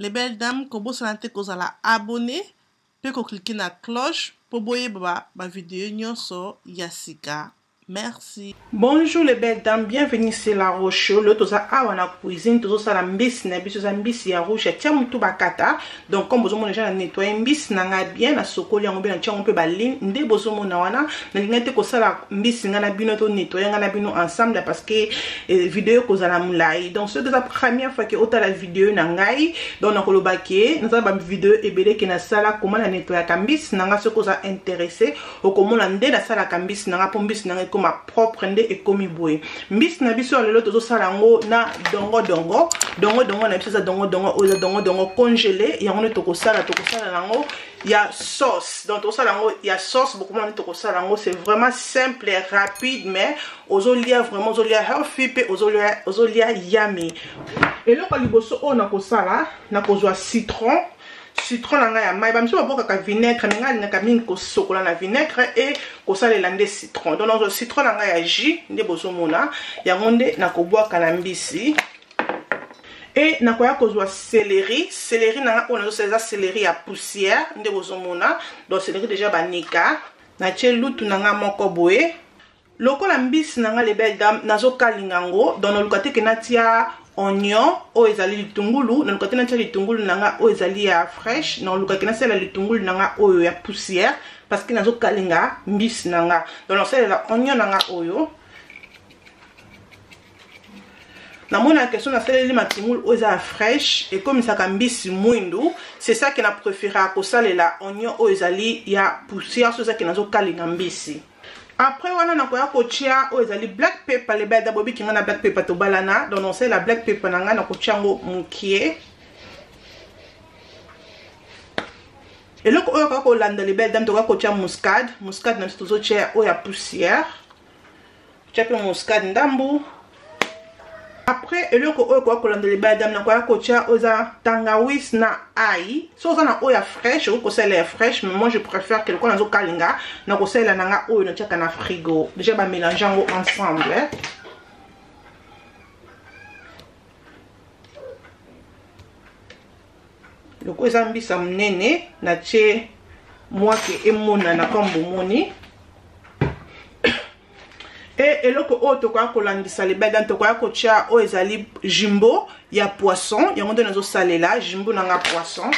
Les belles dames, kobosana te kozala abonné pe ko cliquer na cloche po boyeba ba video nyonso ya sika. Merci. Bonjour les belles dames, bienvenue c'est la Roche. Le toza awa na cuisine, tozo sala mbisi na biso za mbisi ya rouge ya tia mutu bakata. Donc comme bozo mona déjà na nettoyer mbisi na nga bien na sokoli yango bien na tia yango pe ba ligne nde bozo mona wana. Na linga te kosala mbisi nga na bino to nettoyer nga na bino ensemble parce que eh, vidéo kozala mulayi. Donc soki eza première fois que otala vidéo na ngai, donc na koloba ke naza ba vidéo ebele ke na sala comment na nettoyaka mbisi na nga soki oza intéressé okomona nde nasalaka mbisi na nga mpo mbisi na nga ekoma propre nde ekomi boye. Mbisi na biso ya lelo tozosala yango na dongo dongo. Dongo dongo na biso eza dongo dongo oyo eza dongo dongo congelé, yango nde tokosala, tokosala yango ya sauce. Donc tokosala yango ya sauce, bokomona nde tokosala yango, c'est vraiment simple et rapide, mais ozolia vraiment, ozolia healthy pe ozolia, ozolia yummy. Eloko ya liboso oyo nakosala, nakozwa citron. Citron na ngai ya mai, ba misusu babwakaka vinaigre, mais ngai nalingaka mingi kosokola na vinaigre et kosalela nde citron. Donc nazwa citron na ngai ya jus nde bozomona yango nde nakobwaka na mbisi. Et nakoya kozwa céleri. Céleri na ngai oyo nazosalela eza céleri ya poussière nde bozomona. Donc céleri déjà banika, natie lutu na ngai moko boye. Lokola mbisi na ngai les belles dames, nazokalinga yango. Donc naluka te ke natia oignon oyo ezali litungulu, naluka te natia litungulu na ngai oyo ezali ya fraîche, naluka ke nasalela litungulu na ngai oyo ya poussière parce que nazokalinga mbisi na ngai. Donc nasalela oignon na ngai oyo. Namona question nasaleli matungulu oyo eza ya fraîche ekomisaka mbisi mwindu. C'est ça que na préférera kosalela oignon oyo ezali ya poussière, so eza ke nazokalinga mbisi. Après wana nakoya kotia oyo ezali black pepper. Les belles dames, bobi kinga na black pepper tobalana. Donc on sait la black pepper na ngai nakotia yango mokie. Eloko oyo kaka kolanda les belles dames, tokoya kotia muscade. Muscade na biso tozotia oyo ya poussière. Tia pe muscade ndambu. Après eloko oyo koya kolanda les belles dames, nakoya kotia oyo eza tangawis na ail. So oza na oyo ya fraîche, okoki kosalela ya fraîche, mais moi je préfère que lokola nazokalinga, nakosalela na nga oyo natiaka na frigo. Déjà ba mélange yango ensemble. Loko eza mbisa monene, natie mwake emonana comme bomoni. Et eloko oyo tokoya kolandisa les belles dames, tokoya kotia oyo ezali jumbo ya poisson, yango nde nazosalela jumbo na nga poisson.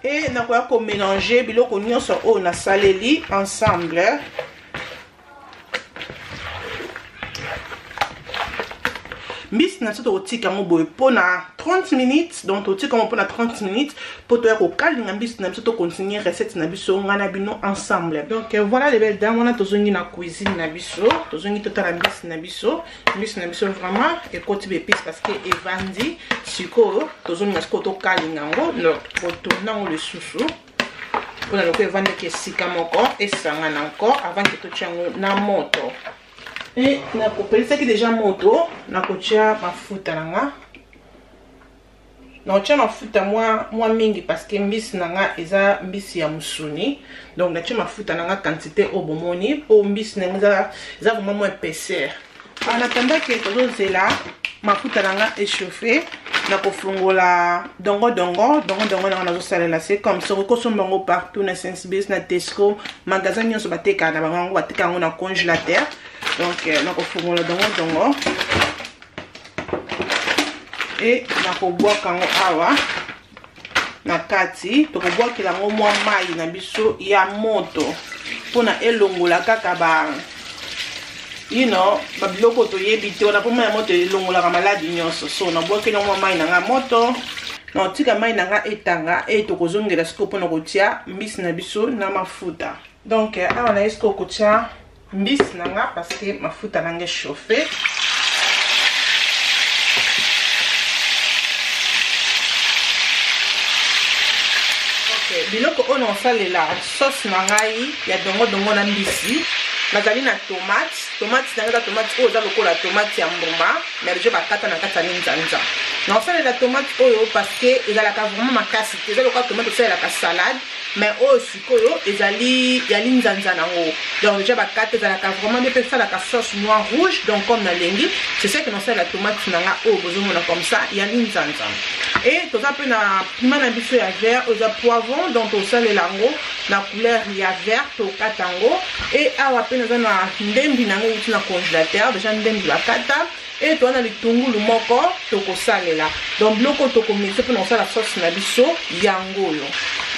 Et nakoya komélanger biloko nyonso oyo nasaleli ensemble. Mbisi na biso tokotika yango boye mpona 30 minutes. Donc tokotika yango mpona 30 minutes po toya kokalinga mbisi na biso, to continuer recette na biso nga na bino ensemble. Donc voilà les belles dames, wana tozongi na cuisine na biso, tozongi totala mbisi na biso. Mbisi na biso vraiment ekoti ba épices parce que evandi. Sikoyo tozongi na sikoyo tokalinga yango, donc totourner yango lisusu mpona lokola evandaki esika moko esangana encore avant que totia yango na moto. Et nakopelisaki déjà moto, nakotia mafuta na nga. Nakotia mafuta mwa mingi parce que mbisi na nga eza mbisi ya musuni. Donc natie mafuta na nga quantité oyo bomoni po mbisi na nga eza vraiment mwa épaisseur. En attendant que tozozela mafuta na nga échauffé, nakofungola dongo dongo. Dongo dongo na nga nazosalela, c'est comme ça, okosomba yango partout na Sainsbury's, na Tesco, magasin nyonso batekaka na bango yango, bateka yango na congélateur. Donc nakofungola dongo dongo et nakobwaka yango awa na kati. Tokobwakela yango mwa mai na biso ya moto mpona elongola kaka ba ba biloko toyebi te wana, mpo mai ya moto elongolaka maladi nyonso. So nabwakeli yango mwa mai na nga moto, nakotika mai na nga etanga e tokozongela sikoyo mpona kotia mbisi na biso na mafuta. Donc awa naye sikoyo kotia mbisi na nga parce que mafuta na nga échauffé. Ok, biloko oyo nakosalela sauce na ngai ya dongo dongo na mbisi, nazali na tomate. Tomate na ngai eza tomate oyo eza lokola tomate ya mbuma, mais déjà bakata na kati ya linzanza. Nakosalela tomate oyo parce que ezalaka vraiment makasi te, eza lokola tomate osalelaka salade, mais oyo sikoyo ezali ya linzanza nango. Donc déjà bakata ezalaka vraiment bien, mpe esalaka sauce noire rouge. Donc comme nalingi, c'est ça que nasalela tomate na nga oyo bozomona comme ça ya linzanza. Et toza mpe na piment na biso ya vert, oyo eza poivron, donc tosalela yango na couleur ya vert, tokata yango. Et awa mpe naza na ndembi na yango euti na congélateur, déjà ndembi bakata. Et toza na litungulu moko tokosalela. Donc biloko tokomisa mpona kosala sauce na biso yango oyo.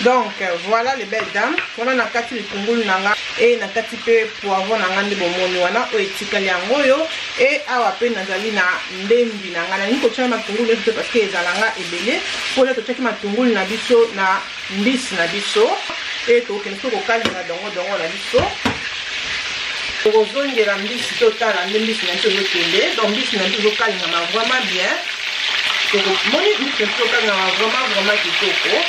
Donc voilà les belles dames, wana na kati litungulu na nga e na kati mpe poivron na nga nde bomoni wana oyo etikali yango oyo. E awa mpe nazali na ndembi na nga, nalingi kotia matungulu nyonso te parce que ezala nga ebele, mpona totiaki matungulu na biso na mbisi na biso. E tokokende so kokalinga dongo dongo na biso, tokozongela mbisi, totala nde mbisi na biso ezokende. Donc mbisi na biso ezokalingama vraiment bien, tokomoni mbisi na biso ezokalingama vraiment vraiment kitoko.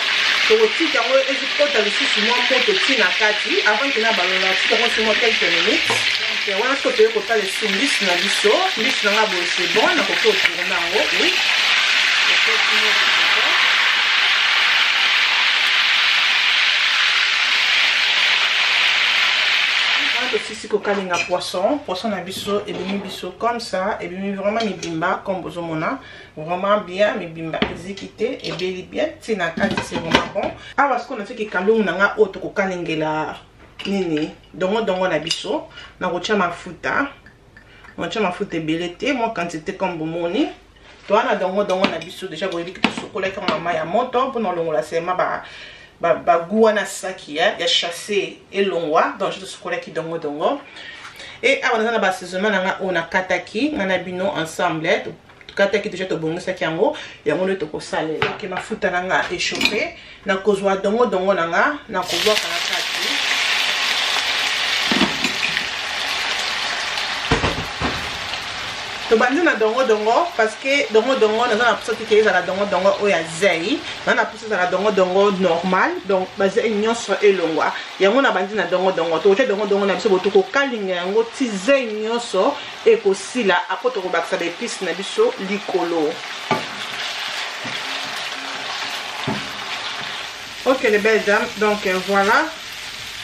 Tokotika yango ezokota lisusu mwa moto ti na kati avant ke na balona, tika yango si mwa quelques minutes. Donc wana soki toye kotala lisusu mbisi na biso, mbisi na nga boye c'est bon, nakoki kotourne yango. Oui, tosisi kokalinga poisson. Poisson na biso ebimi biso comme ça, ebimi vraiment mibimba comme bozomona, vraiment bien mibimba, eziki te, ebeli bien ti na kati, c'est vraiment bon. Awa sikoyo natiaki kalungu na nga oyo tokokalingela nini dongo dongo na biso. Nakotia mafuta, nakotia mafuta ebele te, mwa quantité comme bomoni. Toza na dongo dongo na biso déjà, boyebi ke tosokolaki yango na mai ya moto mpona kolongola sema bagu wana saki ya chasse elongwa. Donc tosokolaki dongo dongo. E awa naza na baassaisonnement na nga oyo nakataki nga na bino ensemble, tokataki déjà, tobongisaki yango, yango nde tokosalela. Ok, mafuta na nga echauffe, nakozwa dongo dongo na nga, nakobwaka na kati. Tobandi na dongo dongo parce que dongo dongo naza na posa teke ezala dongo dongo oyo ya zei, naza na posa ezala dongo dongo normal, donc bazei nyonso elongwa. Yango na bandi na dongo dongo. Tokotia dongo dongo na biso bo tokokalinga yango ti zei nyonso ekosila, apo tokobakisa baepice na biso likolo. Ok les belles dames, donc voilà,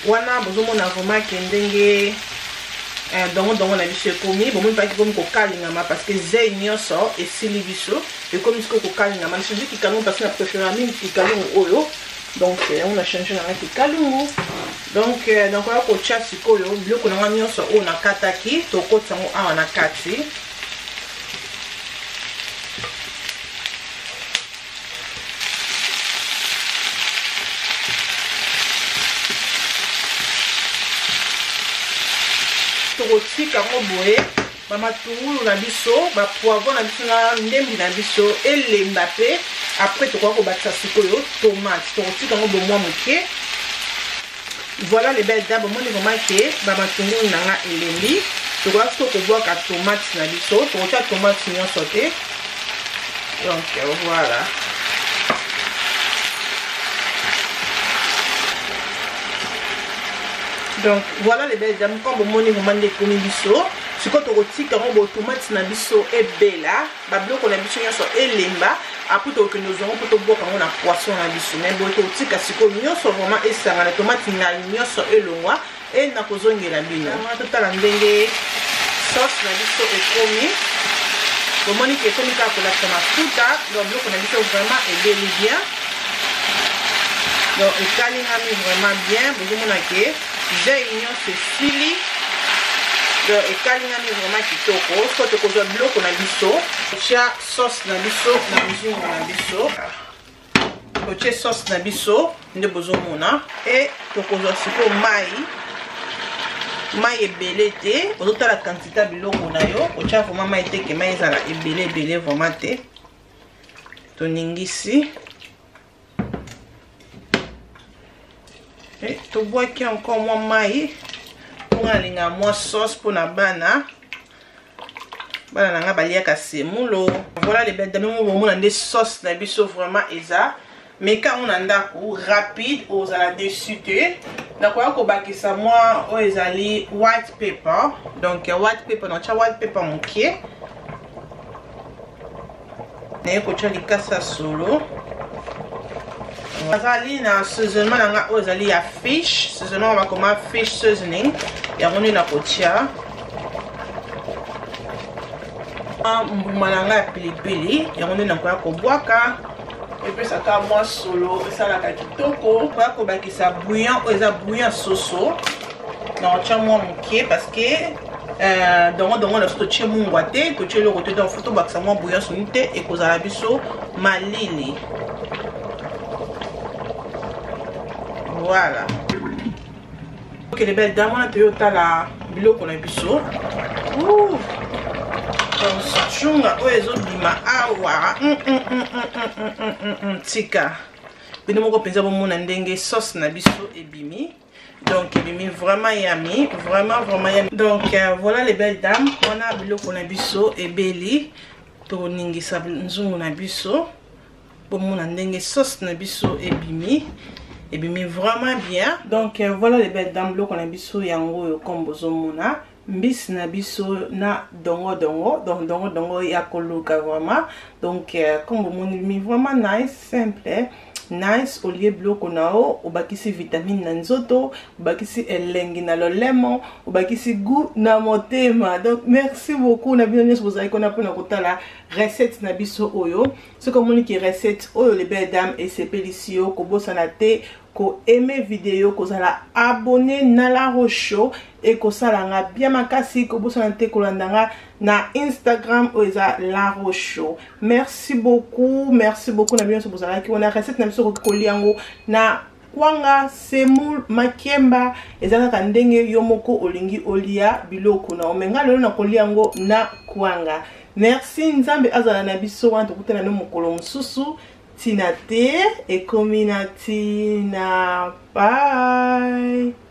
wana bozomona vraiment ke ndenge dongo dongo na biso ekomi, bomoni mpaki ekomi kokalingama parce que zei nyonso esili biso, ekomi sikoyo kokalingama. Nachanger kikalungu parce que na préféré mingi kikalungu oyo, donc yango na change nanga kikalungu. Donc nakoya kotia sikoyo biloko nanga nyonso oyo nakataki, tokotisa yango awa na kati. Tokotika yango boye, bamatungulu na biso, bapoivron na biso na ndembi na biso elemba mpe après tokoka kobakisa sikoyo tomate. Tokotika yango bomwa moke. Voilà les belles dames, bomoni vraiment ke bamatungulu na nga elembi. Tokoka sikoyo kobwaka tomate na biso, tokotia tomate nyonso te. Donc voilà, donc voilà les belles dames, comme bomoni vraiment nde ekomi biso. Sikoyo tokotika yango bo tomate na biso ebela, babiloko na biso nyonso elemba, après tokokende ozwa yango mpo tobwaka yango na poisson na biso. Mais boye tokotika sikoyo nyonso vraiment esangana, tomate ngai nyonso elongwa. E nakozongela bino wana totala ndenge sauce na biso ekomi. Bomoni ke ekomi kaka kolakisa mafuta, donc biloko na biso vraiment ebeli bien, donc ekalingami vraiment bien. Bozomona ke zei nyonso esili, donc ekalingami vraiment kitoko. So tokozwa biloko na biso, totia sauce na biso na nzungu na biso, totie sauce na biso nde bozomona. E tokozwa sikoyo mai, mai ebele te, ozotala quantité ya biloko na yo, otia vraiment mai te ke mai ezala ebele ebele vraiment te. Toningisi e tobwaki encore mwa mai mpo nga nalingaka mwa sauce mpona bana, bana na nga baliaka semulo. Voilà les belles dames, bomona nde sauce na biso vraiment eza meka yango na ndako rapide, ozala déçu te. Nakoya kobakisa mwa oyo ezali white pepper, donc white pepper natia white pepper moke. Naye kotya likasa solo. Azali na seasonement na nga oyo ezali ya fish seasonement, bakoma fish seasoning, yango nde nakotya. Mbuma na ngai ya pilipili, yango nde nakoya kobwaka, epesaka mwa solo, esalaka kitoko. Koya kobakisa bouillon oyo eza bouillon soso, nakotya mwa moke parce que dongo dongo na biso totie mungwa te, totie eloko te, donc faut tobakisa mwa bouillon soni te ekozala biso malili. Voilà. Ok, les belles dames, wana toyo otala biloko na biso. Cunga oyo ezobima awa, tika bino moko mpenza bomona ndenge sauce na biso ebimi. Donc ebimi vraiment yummy, vraiment vraiment yummy. Donc voilà les belles dames, wana biloko na biso ebeli. Toningisa nzungu na biso, bomona ndenge sauce na biso ebimi, ebimi vraiment bien. Donc voilà les belles dames, biloko na biso yango oyo, comme bozomona, mbisi na biso na dongo dongo, donc dongo dongo ya koluka vraiment. Donc comme bomoni, ebimi vraiment nice, simple, nice. Olie biloko na yo, obakisi vitamine na nzoto, obakisi elengi na lolemo, obakisi goût na motema. Donc merci beaucoup na bino nyonso bozali kona mpona kotala recette na biso oyo. Soki omoni ki recette oyo, les belles dames, esepelisi yo, kobosana te koaime video, kozala abonné na La Roche, ekosala nga bien makasi. Kobosana te kolanda nga na Instagram oyo eza La Roche. Merci beaucoup, merci beaucoup na bino nyonso bozalaki wana. Recette na biso, okoki kolia yango na kwanga, semoule, makemba, eza kaka ndenge yo moko olingi olia biloko na yo. Me nga lelo nakolia yango na kwanga. Merci, Nzambe azala na biso. Wana tokutana no mokolo mosusu. Ntina te ekomi na ntina. Bye.